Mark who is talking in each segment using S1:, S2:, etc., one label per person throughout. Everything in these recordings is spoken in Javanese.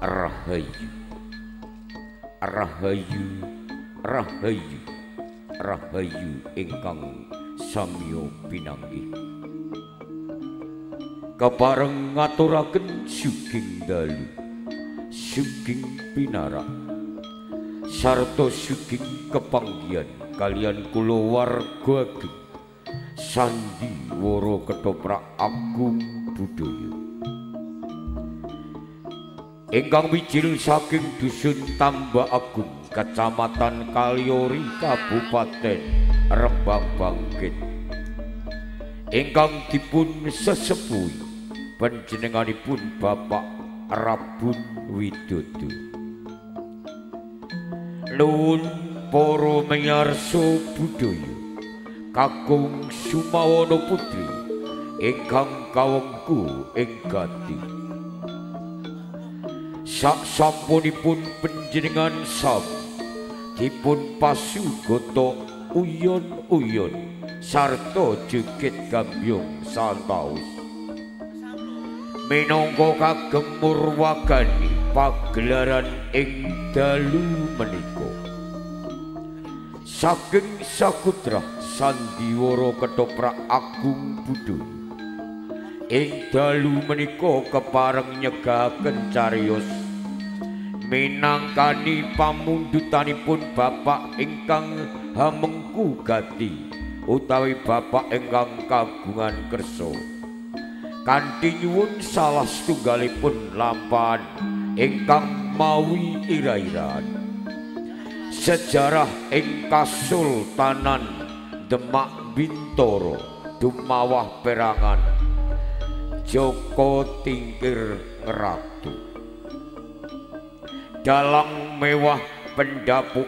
S1: Rahayu, rahayu, rahayu, rahayu ingkang samya pinanggih. Kepareng ngaturaken sugeng dalu, sugeng pinarak, sarta sugeng kepanggihan kalian kulawarga ageng Sandiwara Ketoprak Agung Budaya. Ingkang mijil saking dusun Tambak Agung, Kecamatan Kaliori, Kabupaten Rembang Bangkit. Ingkang dipun sesepuhi panjenenganipun Bapak Rabun Widodo. Nuwun para miyarsa budaya kakung Sumawana Putri ingkang kawengku ing gati. Sak sampunipun panjenengan sami dipun pasugata uyon-uyon sarta joget gambyong santaus minangka kagem murwagani pagelaran ing dalu menika. Saking sakutra Sandiwara Ketoprak Agung Budaya ing dalu menika kepareng nyegaken cariyos minangkani pamundutanipun bapak ingkang hamengku gati utawi bapak ingkang kagungan kersa kanthi nyuwun salah setunggalipun lampahan ingkang mawi ira-iraan sejarah ing Kasultanan Demak Bintoro dumawah perangan Joko Tingkir Ngeratu. Dalang mewah pendapuk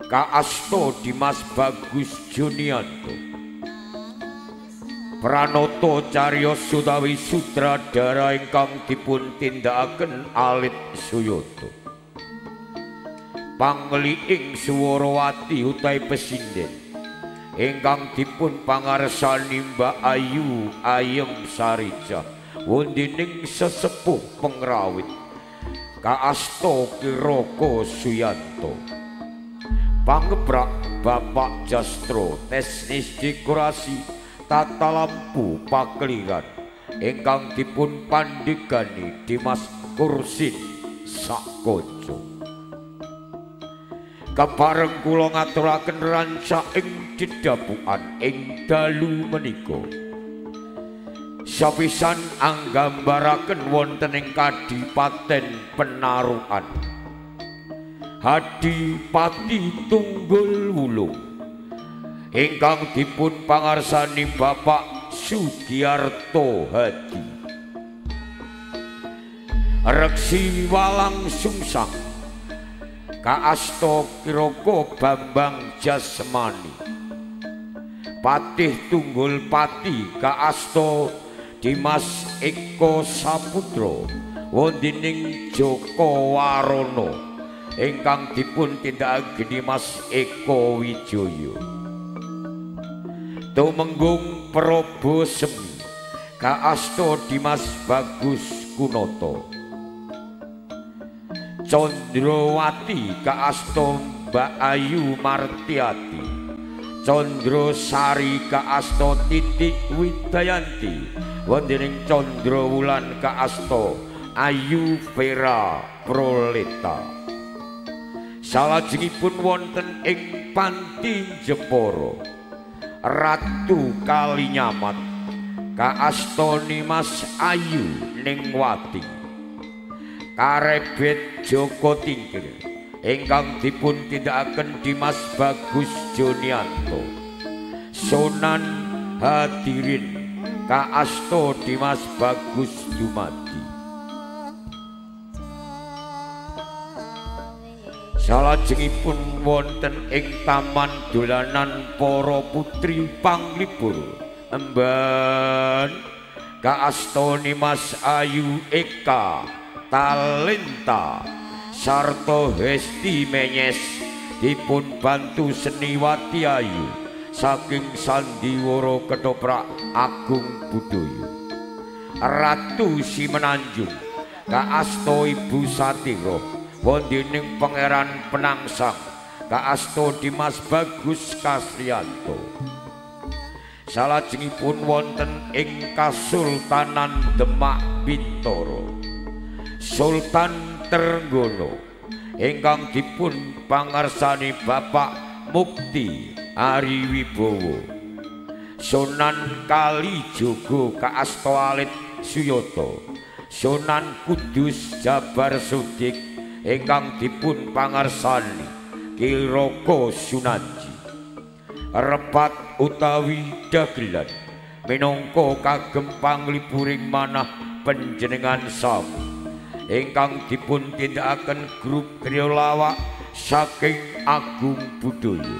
S1: kaasta Dimas Bagus Junianto. Pranoto cariyos utawi sutradara ingkang dipun tindakaken Alit Suyoto. Pangliing Suwarawati utawi pesinden ingkang dipun pangarsani Mbak Ayu Ayem Sarijah wondening sesepuh pengrawit kaasta Kiroko Suyanto. Pangebrak Bapak Jastro teknis dekorasi tata lampu pakeliran ingkang dipun pandhegani Dimas Kursin Sakoco. Kepareng kula ngaturaken rancak ing dedapukan ing dalu menika. Sapisan anggambaraken wonten ing Kadipaten Penarukan Hadipati Tunggul Wulung ingkang dipun pangarsani Bapak Sugiarto Hadi. Reksi Walang Sungsang kaasta Kiroko Bambang Jasmani. Patih Tunggul Pati kaasta Dimas Eko Saputra wondening Joko Warono ingkang dipun tindakaken Dimas Eko Wijoyo. Tumenggung Prabu Semi kaasta Dimas Bagus Kunoto. Condrowati kaasta Mbak Ayu Martiati. Condrosari kaasta Titik Widayanti wondening Condrowulan kaasta Ayu Vera Proleta. Salajengipun wonten ing Panti Jepara Ratu Kalinyamat kaasta Nimas Ayu Ningwati. Karebet Joko Tingkir ingkang dipun tindakaken Dimas Bagus Junianto. Sunan Hadirin kaasta Dimas Bagus Dumadi. Salajengipun wonten ing taman dolanan para putri panglipur emban kaastoni Mas Ayu Eka Talenta sarta Hesti Menyes dipun bantu Seniwati Ayu saking sandiwara ketoprak Agung Budaya. Ratu Simenanjung kaasta Ibu Satiro wondening Pangeran Penangsang kaasta Dimas Bagus Kasrianto. Salajengipun wonten ing Kasultanan Demak Bintoro Sultan Trenggono ingkang dipun pangarsani Bapak Mukti Ariwibowo. Sunan Kalijaga kaasta Alit Suyoto Sunan Kudus Jabar Sudik ingkang dipun pangarsani Ki Raka Sunanji. Repat utawi dagelan minangka kagem panglipuring manah panjenengan sami ingkang dipun tindakaken grup trio lawak saking Agung Budaya,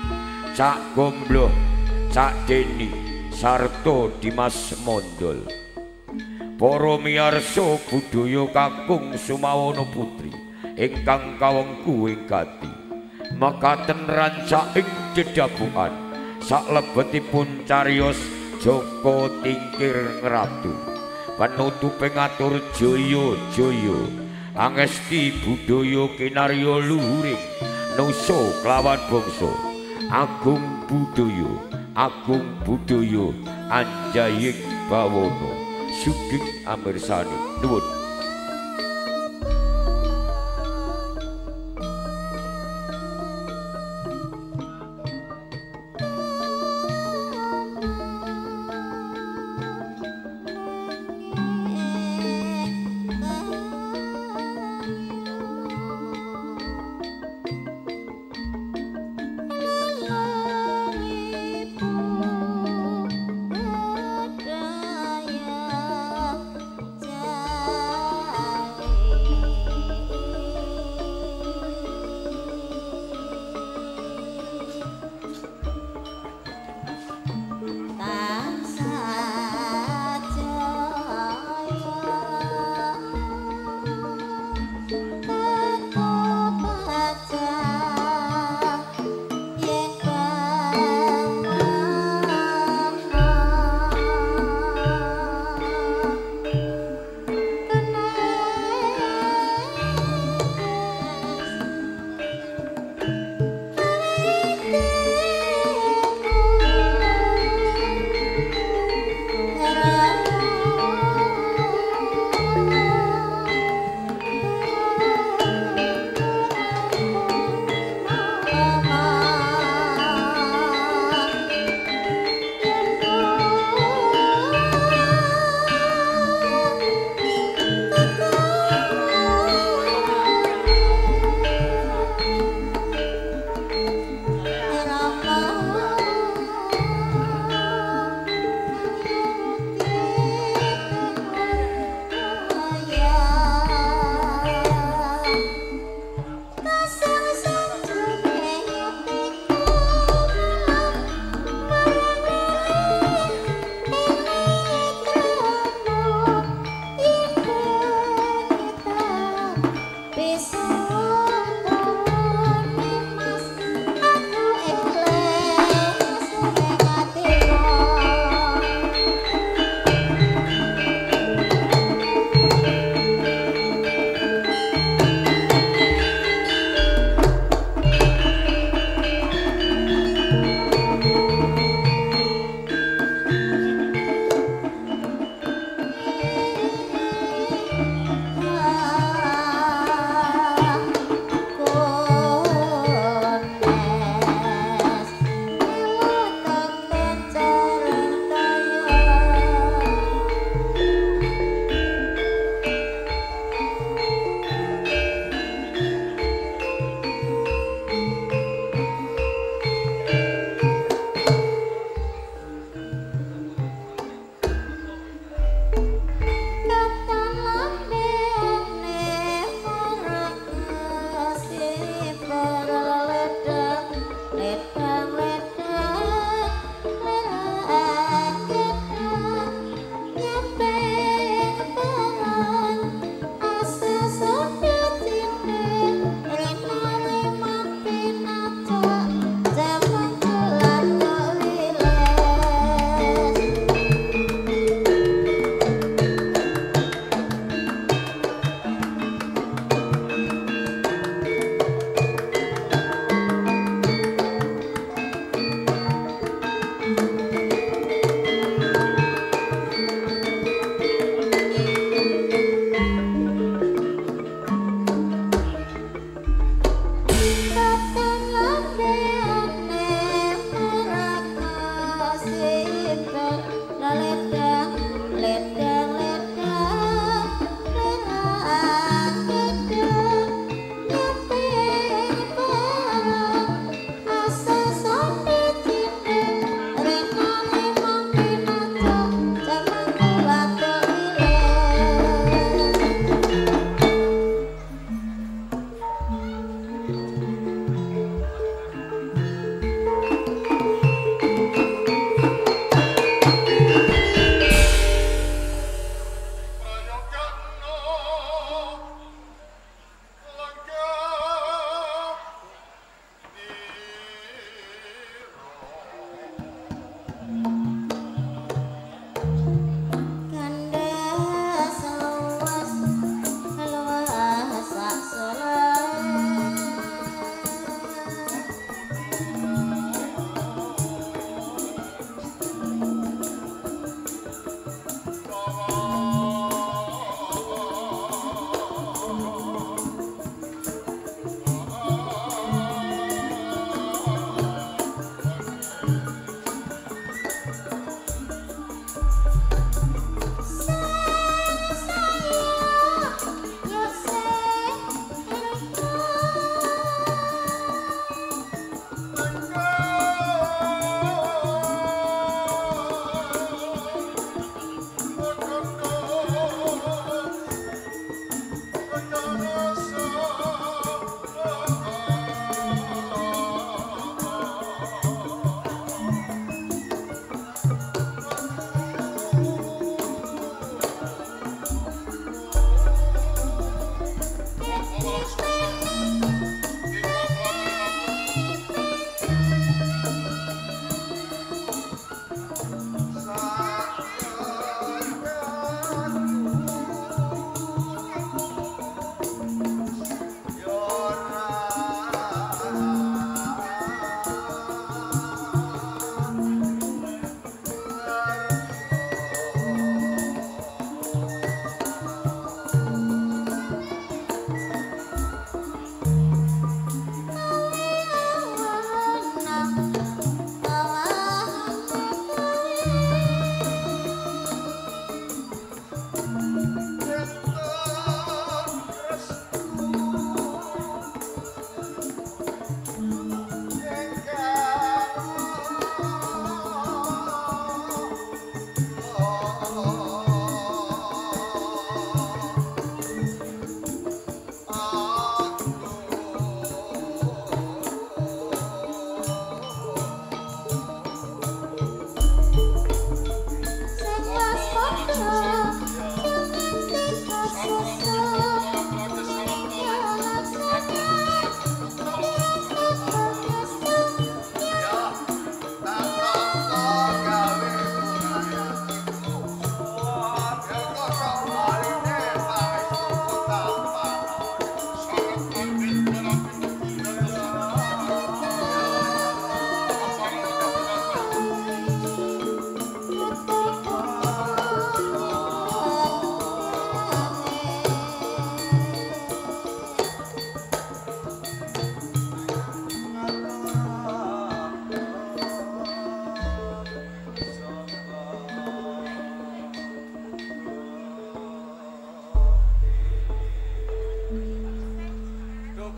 S1: Cak Gombloh, Cak Deni sarta Dimas Mondol. Para miyarsa budaya kakung Sumawana Putri ingkang kawengku ing gati mekaten rancaking dedabukan saklebetipun cariyos Joko Tingkir Ngratu. Penutupe ngatur jaya jaya angesti budaya kinarya luhuring nusa kelawan bangsa. Agung Budaya, Agung Budaya anjaying bawana. Sugeng amirsani nuwun.
S2: Budaya.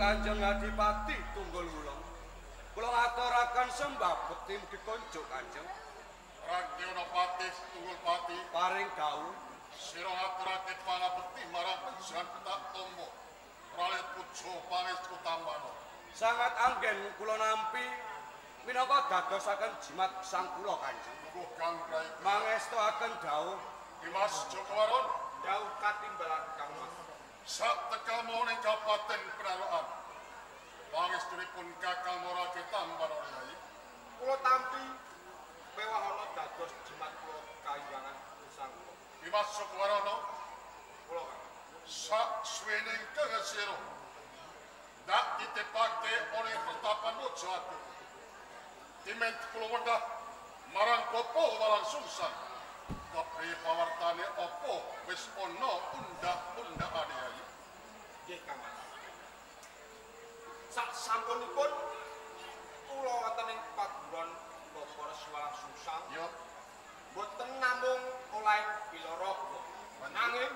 S2: Kanjeng Adipati Tunggul Wulung. Kula ngaturaken sembah bekti mugi konjuk Kanjeng.
S3: Ragyono Patih Tunggul Pati
S2: paring dawuh
S3: sira ngaturake pangabekti marang panjenengan petak tombo. Ralih pujo pangestu tambano.
S2: Sangat anggen kula nampi minangka dadosaken jimat sang kula Kanjeng.
S3: Muga kang prayoga.
S2: Mangestuaken dawuh
S3: Dimas Jokowaron
S2: dawuh katimbalan Kang Mas.
S3: Sak tekamu ning Kabupaten Penarukan. Pangestunipun Kakang Morake Tambano Yai.
S2: Kula tampi pewahana dados jimat kula kayiwangan sang kula.
S3: Dimas Jokowarono
S2: kula Kang.
S3: Sak suwening kang sira ndak ditepake oleh pertapan Mojo Agung. Timen kula wendah marang Bapak Walang Sungsang. Kepriye pawartane apa wis ana undhak-undhakane Yai?
S2: Nggih Kang Mas. Sak sampunipun kula wonten ing paguron Bapak Walang Sungsang.
S3: Ya.
S2: Mboten namung oleh bilaraga, nanging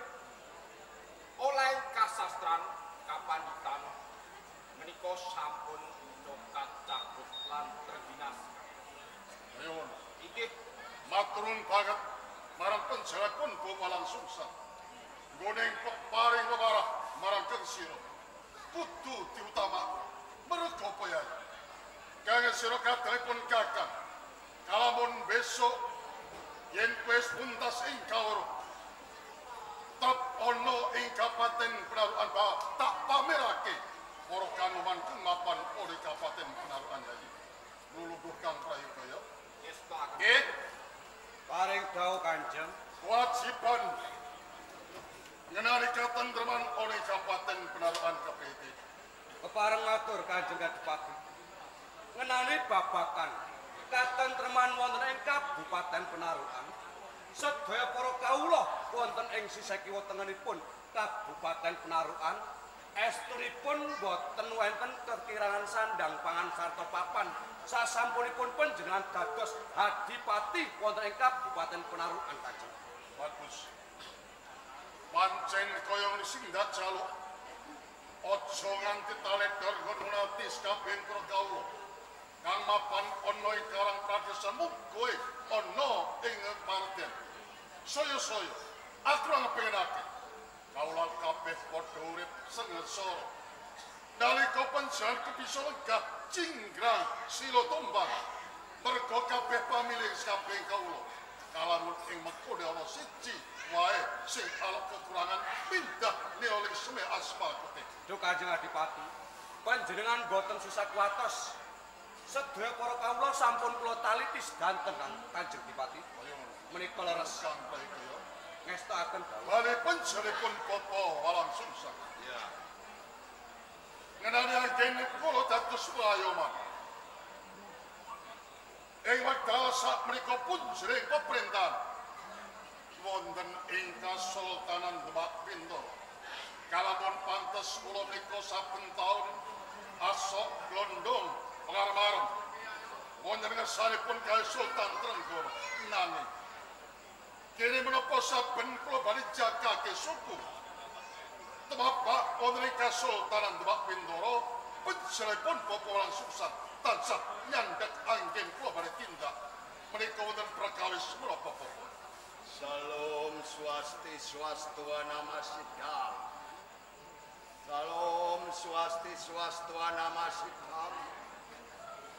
S2: oleh kasastran kapanditan menika sampun cokat cakup lan terginas.
S3: Ayo.
S2: Inggih,
S3: maturun banget marang panjenengan Bapak Walang Sungsang. Nggone paring wewarah marang kang sira. Kudu diutamake. Merga apa Yai? Kang sira kadhalipun Kakang. Kalamun besok yen wis puntas ing kawruh tetep ana ing Kabupaten Penarukan tak pamerake para kanoman kang mapan oleh Kabupaten Penarukan Yai. Luluguh kang prayoga ya. Nggih.
S2: Paring dawuh Kanjeng.
S3: Kewajiban ngenani katentreman oleh Kabupaten Penarukan KPT.
S2: Kepareng ngatur Kanjeng Adipati. Ngenani babakan katentreman wonten ing Kabupaten Penarukan. Sedaya para kawula wonten ing sisih kiwa tengenipun Kabupaten Penarukan estunipun boten wonten kekirangan sandang pangan sarta papan sasampunipun panjenengan dados adipati wonten ing Kabupaten Penarukan Kanjeng.
S3: Bagus. Pancen kaya ngene sing ndak jaluk. Aja nganti taledor ngono ati kabeh para kawula. Kang mapan ana ing Karang Pradesan muga ana ing Marden. Saya-saya aku ora ngepengenake kawula kabeh padha urip sengsara. Nalika panjenengan kebisa lenggah cinggrang sila tumbang merga kabeh pamilih kabeh kawula kalamun ing mekone ana siji wae sing alok kekurangan pindah neoling semeh asma kete.
S2: Duh Kanjeng Adipati, panjenengan boten susah kuwatos. Sedaya para kawula sampun kula taliti sedanten Kanjeng Adipati. Menika leres
S3: kang prayoga
S2: ngestokaken dawuh.
S3: Bali panjenenganipun Bapak Walang Sungsang.
S2: Iya.
S3: Ngenani anggene kula dados wayoman. Ing wekdal sak menika punjering pemerintahan wonten ing Kasultanan Demak Bintoro. Kalamun pantes kula menika saben taun asok glondong pengarem-arem wonten ngersanipun Kyai Sultan Trenggana. Nanging kene menapa saben kula bali jagake suku tumapak wonten ing Kasultanan Demak Bintoro panjenenganipun Bapak Walang Sungsang tansah nyandhek anggen kula bali tindak menika wonten perkawis menapa Bapak.
S4: Salam swasti swastuwa nama sidam. Salam swasti swastuwa nama sidam.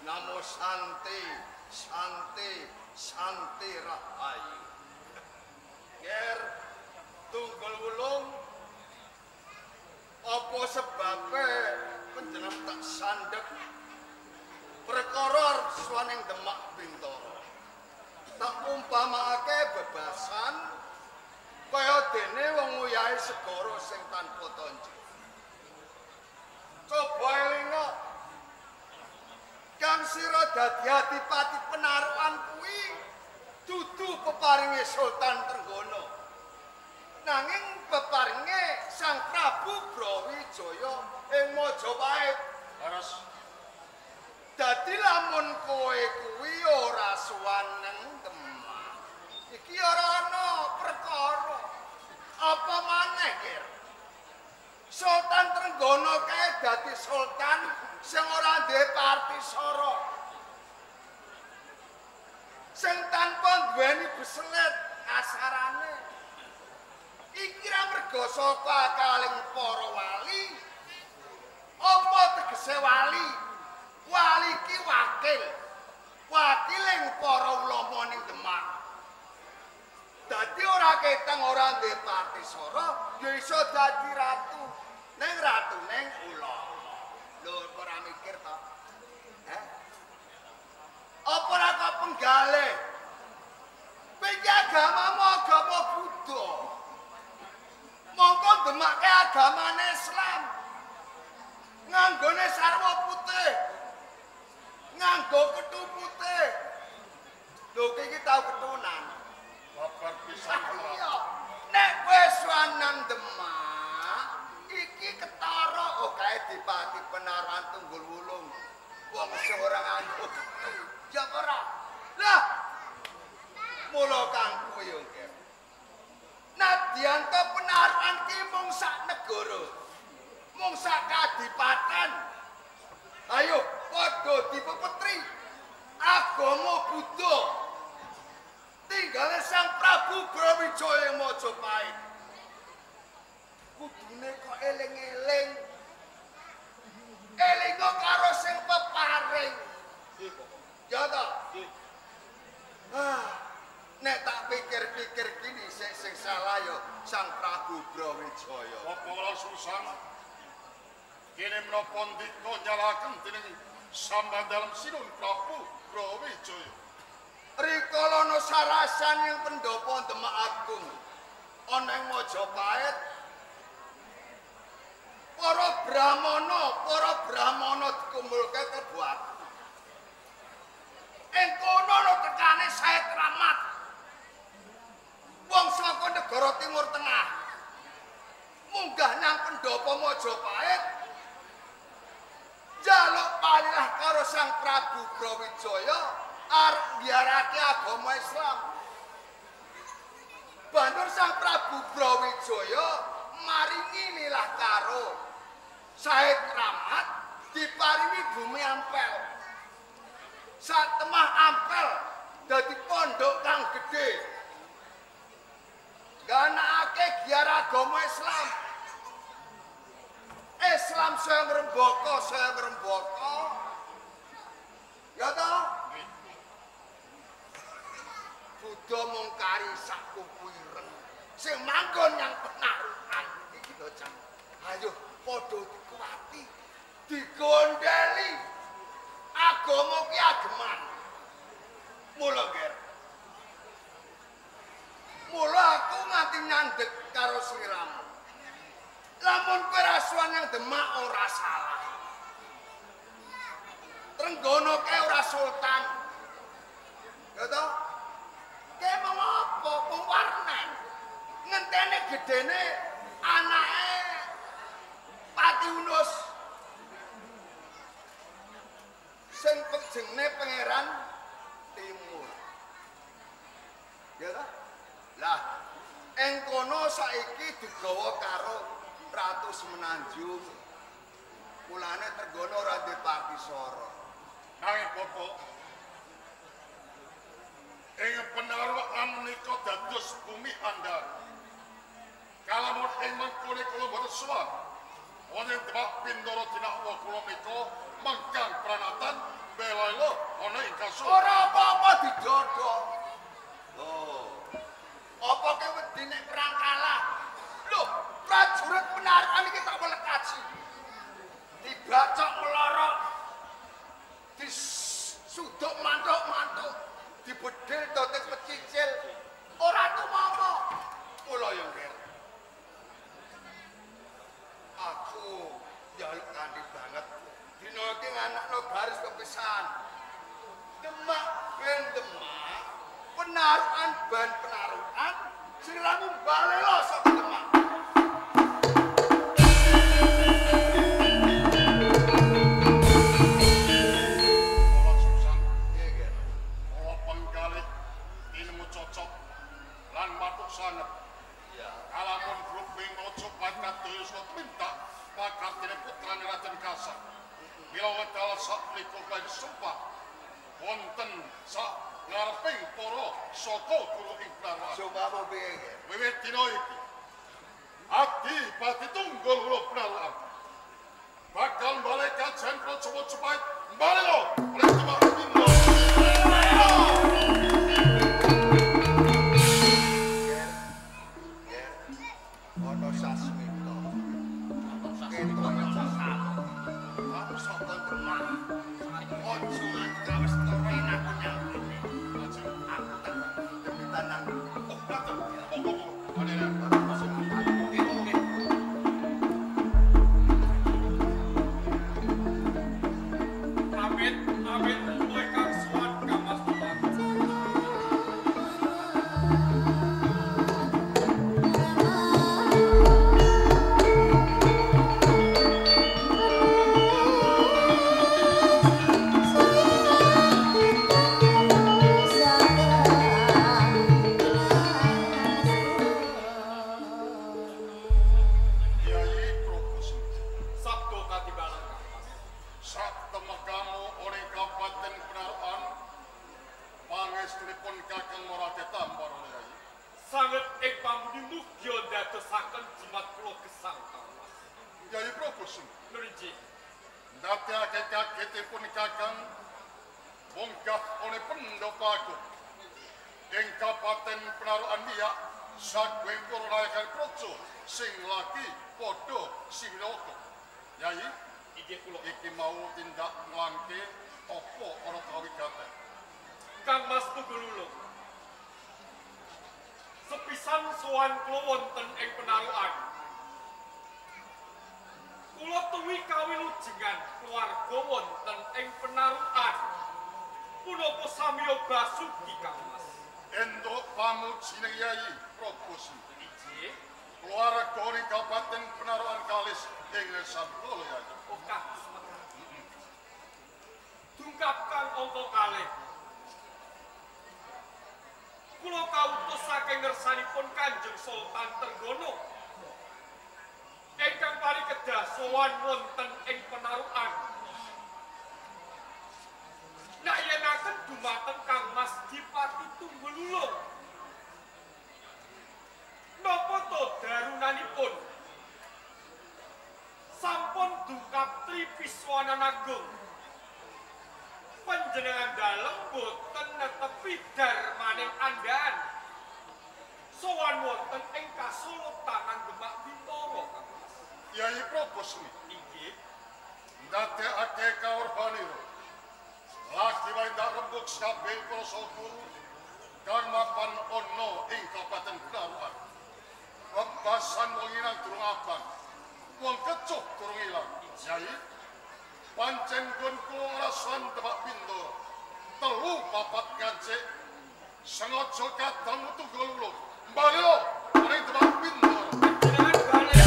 S4: Namo santi santi santi rahayu. Ger Tunggul Wulung, apa sebabe panjenengan tak sandhek perkara suwaning Demak Bintoro? Tak umpamakake bebasan kaya dene wong uyahe segara sing tanpa tonjo. Coba elinga kang sira dadi adipati Penarukan kuwi dudu peparinge Sultan Trenggana, nanging peparinge Sang Prabu Brawijaya ing Majapahit.
S3: Leres.
S4: Dadi lamun kowe kuwi ora sowan nang Demak, iki ora ana perkara. Apa maneh, Ger? Sultan Sultan Trenggono kae dadi sultan sing ora duwe parti sara. Sing tanpa duweni beselet kasarane. Iki ra merga saka akaling para wali. Apa tegese wali? Wali ki wakil. Wakiling para ulama ning Demak. Dadi ora ketang ora duwe parti sara, ya iso dadi ratu. Ning ratu ning ulama. Lho ora mikir to? Heh? Apa ora kok penggalih? Kowe iki agamamu agama Buddha. Mongko ndemake agamane Islam. Nganggone sarwa putih. Nganggo kethu putih. Lho iki tau ketunan.
S3: Babar pisan.
S4: Iya. Nek kowe sowan nang Demak, iki ketara oh kae dipati Penarukan Tunggul Wulung. Wong sing ora nganggo kethu. Ya ora? Lah. Mula kangku yo nggih. Nadyan to Penarukan ki mung sak negara. Mung sak kadipaten. Ayo padha dipepetri agama Buddha. Tinggale Sang Prabu Brawijaya Majapahit. Kudune kok eling-eling. Elinga karo sing peparing. Ya ta? Ah, nek tak pikir-pikir kini sing salah ya Sang Prabu Brawijaya.
S3: Bapak langsung sang. Kene menapa ndika nyalaken dening samban dalem Sinun Prabu Brawijaya.
S4: Rikala ana sarasan ing pendopo Demak Agung ana ing Majapahit, para brahmana dikumpulke klebu aku. Ing kono ana tekane Said Rahmat, wong saka negara Timur Tengah, munggah nang pendopo Majapahit, njaluk palilah karo Sang Prabu Brawijaya arep biarake agama Islam. Banjur Sang Prabu Brawijaya maringi nilah karo Said Rahmat diparingi bumi Ampel. Satemah Ampel dadi pondok kang gedhe. Ganakake giar agama Islam. Islam saya ngrembaka, saya ngrembaka. Ya toh? Buddha mung kari sak kuku ireng sing manggon nyang Penarukan iki lho Cak. Ayo padha dikuwati, digondeli. Agama ki ageman. Mula ger. Mula aku nganti nyandhek karo sliramu. Lamun kowe ra sowan nyang Demak ora salah. Trenggono kae ora sultan. Ya toh? Kae mau apa? Wong warnen. Ngenteni gedene anake Pati Unus. Sing jenenge Pangeran Timur. Ya toh? Lah, ing kono saiki digawa karo Ratu Semenanjung. Mulane Trenggono ora duwe parti sara.
S3: Nanging Bapak, ing Penarukan menika dados bumi andhar. Kalamun ing mengkone kula boten sowan wonten Demak Bintara dinakwa kula menika mengkang pranatan bela ana ing kasur.
S4: Ora apa-apa didodok. Oh. Apa kowe wedi nek perang kalah? Lho, prajurit Penarukan iki tak welek kaji. Dibacok melorok. Disuduk mantuk-mantuk. Dibedhil dados pecicil. Ora tumama. Mula yo Nger. Aku njaluk kanthi banget. Dina iki nganakno baris kepisan. Demak ben Demak, Penarukan ben Penarukan, sliramu balela saka Demak.
S3: Sanget. Iya. Kalamun grubing Majapahit kadaya saka tumindak pakartine putrane Raden Kasan. Mila wekdal sakmenika kula sumpah wonten sak ngareping para saka guru ing Penarukan.
S4: Sumpahmu piye, Ger?
S3: Wiwit dina iki Adipati Tunggul Wulung Penarukan bakal balik kajen Praja Majapahit. Balik lho, oleh Demak Bintoro.
S4: Ger, Ger, ana sasmita. Ketok aku saka Demak. Aja nganti kawis tore aku nyang kene. Aku tak demitan nang.
S3: Oh, ngaten. Monggo, monggo.
S2: Amit, amit, kowe kang sowan Kang Mas Tuan.
S3: Kyai Probosi,
S2: Sabdo katimbalan Kang Mas.
S3: sak temekamu oleh Kabupaten Penarukan pangestunipun Kakang Marake Tampara Kyai.
S2: Sanget ing pamuni mugi ndadosaken jimat kula gesang Kang Mas.
S3: Kyai Probosi,
S2: Nrinji,
S3: ndadekake kagetipun Kakang munggah oleh Pendopo Agung ing Kabupaten Penarukan liyak saguing para nayakan praja sing lagi padha siwilaka. Yai,
S2: inggih kula.
S3: Iki mau tindak nglangke apa ana kawigaten?
S2: Kang Mas Tunggul Wulung. Sepisan sowan kula wonten ing Penarukan. Kula tuwi kawilujengan keluarga wonten ing Penarukan. Punapa samiya basuki Kang Mas?
S3: Entuk pamujine Yai Probosi.
S2: Inggih.
S3: Keluarga ing Kabupaten Penarukan kalis ing Sabkala Yai.
S2: Oh, kados mekaten. Dungkap kang angka kalih. Kula kautus saking ngersanipun Kanjeng Sultan Trenggono ingkang parikedah sowan wonten ing Penarukan. Nak yenaken dumateng Kang Mas Dipati Tunggul Wulung. Napa to darunanipun? Sampun dungkap Tri Piswanan Agung. Panjenengan dalem boten netepi darmaning andhahan. Sowan wonten ing Kasultanan Demak Bintoro, Kang Mas.
S3: Yai Probosi,
S2: Inggih.
S3: ndadekake kaurbanira. Lagi wae ndak rembug kabeh para guru kang mapan ana ing Kabupaten Penarukan. Bebasan wong ilang durung abang. Wong kecuh durung ilang. Yai, pancen nggon kula ngrasan Demak Bintoro. Telu papat ngancik sengaja kadang Tunggul Wulung. Bali ning Demak Bintoro.
S2: Panjenengan balik.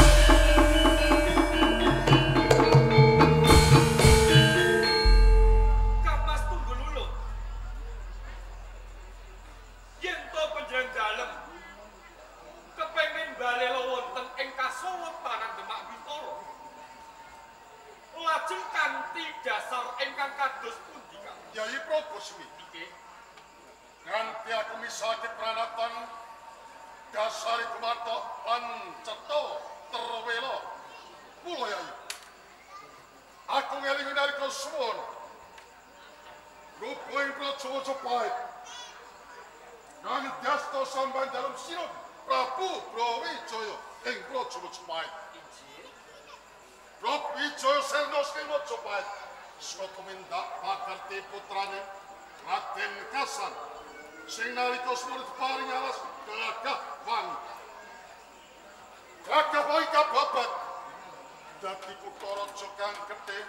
S2: Kang Mas Tunggul Wulung. Yen to panjenengan dalem kepengin balela wonten ing Kasultanan Demak Bintoro. Lajeng kanthi dasar ingkang kados pundi, Kang?
S3: Yai Probosi,
S2: Inggih.
S3: nganti aku misake pranatan dasare gumathok lan cetha terwela. Mula Yai, aku ngelingi nalika suwun rupa ing Praja Majapahit kang dyasta samban dalem Sinun Prabu Brawijaya ing Praja Majapahit.
S2: Inggih.
S3: Brawijaya Sena sing Majapahit saka tumindak pakarti putrane Raden Kasan sing nalika semono diparingi alas Glagah Wangi. Glagah Wangi kababat dadi kutha raja kang gedhe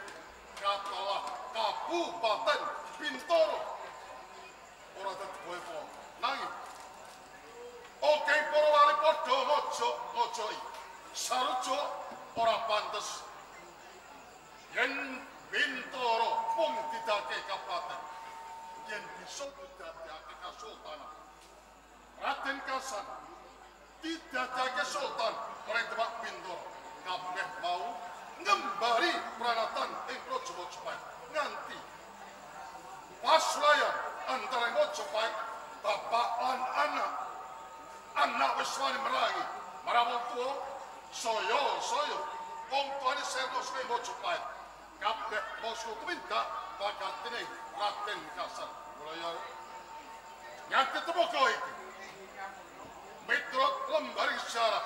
S3: katelah Kabupaten Bintoro. Ora dadi boepo nanging oke para wali padha ngojok-ngojoki sarujuk ora pantes yen Bintoro mung didadekake kabupaten, yen bisa didadekake kasultanan. Raden Kasan didadekake sultan ora Demak Bintoro. Majapahit bapak lan anak. Anak wis wani merangi marang wong tuwa saya-saya wong tuane serna sing Majapahit. Kabeh mangsa tumindak bagatine Raden Kasar. Kula ya nganti temoko iki. Miturut lembar sejarah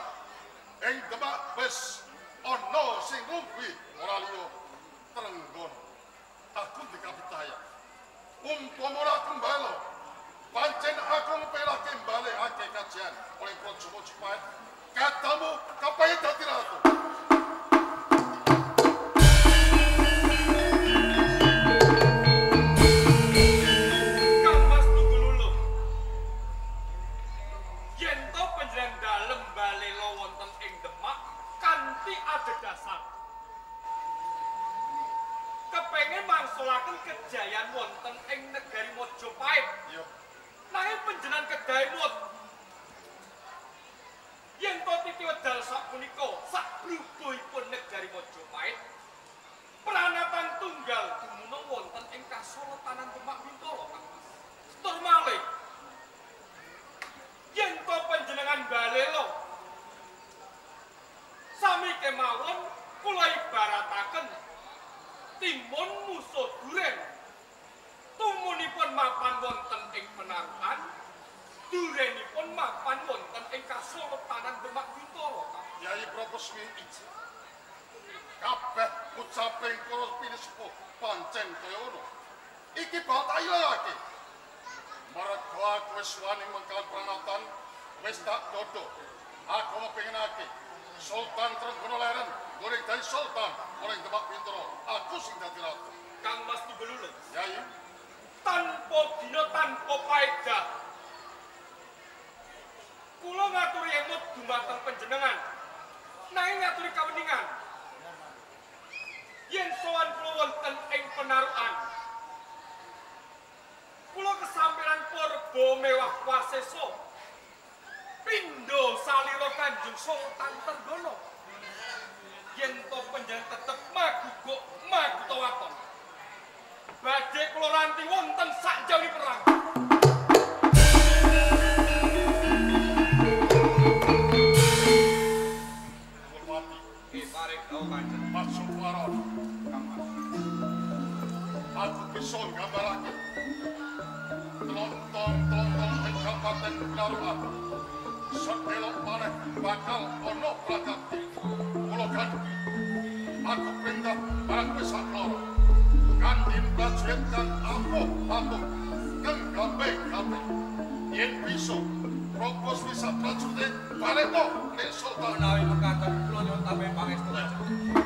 S3: ing Demak wis ana sing ngumpi ora liya Trenggono. Aku dikapitaya. Umpama ora kembalo, pancen aku ngepelake mbalekake kajian oleh Praja Majapahit. Katamu kapayet dadi ratu.
S5: Kang Mas Tunggululu. Yen to panjenengan dalem balela wonten ing Demak kanthi adhedhasar kepengin mangsulaken kejayaan wonten ing negari Majapahit.
S3: Iya.
S5: Nanging panjenengan kedah emut. Yen to titi wedal sapunika sakbrubuhipun negari Majapahit, pranatan tunggal dumunung wonten ing Kasultanan Demak Bintara, Kang Mas. Tur malih yen to panjenengan balela sami kemawon kula ibarataken timun musuh duren tumunipun mapan wonten ing Penarukan, durenipun mapan wonten ing Kasultanan Demak Bintara.
S3: Yai Propesmi iji. Kabeh ucaping para pinisepuh pancen kaya ngono. Iki bakal tak ilangake. Mergo aku wis wani mengkalan pranatan, wis tak dodok. Aku pengenake Sultan Trenggono leren goreng dadi sultan oleh Demak Bintara. Aku sing dadi ratu.
S5: Kang Mas Tunggululu,
S3: Yai,
S5: tanpa dina tanpa paedah kula ngaturi emut dumateng panjenengan, nanging ngaturi kaweningan yen sowan kula wonten ing Penarukan, kula kesamperan purba mewah wasesa pindha salira Kanjeng Sultan Trenggono. Yen to panjenengan tetep maguguk maguta waton, badhe kula ranti wonten sakjawi perang.
S3: Purwati,
S2: Nggih, paring dawuh Kanjeng.
S3: Mas Suwaron,
S2: Kang Mas.
S3: Aku bisa nggambarake tlontong-tlontong ing Kabupaten Penarukan. Sedelok maneh bakal ana pragati. Kula gandhi. Aku perintah marang kowe sakloro. Kanthi prajurit kang ampuh-ampuh kang gambe-gambe. Yen bisa propos bisa prajurite balekno ning Sultan.
S2: Menawi mekaten kula nyuwun tambahi pangestu Kanjeng.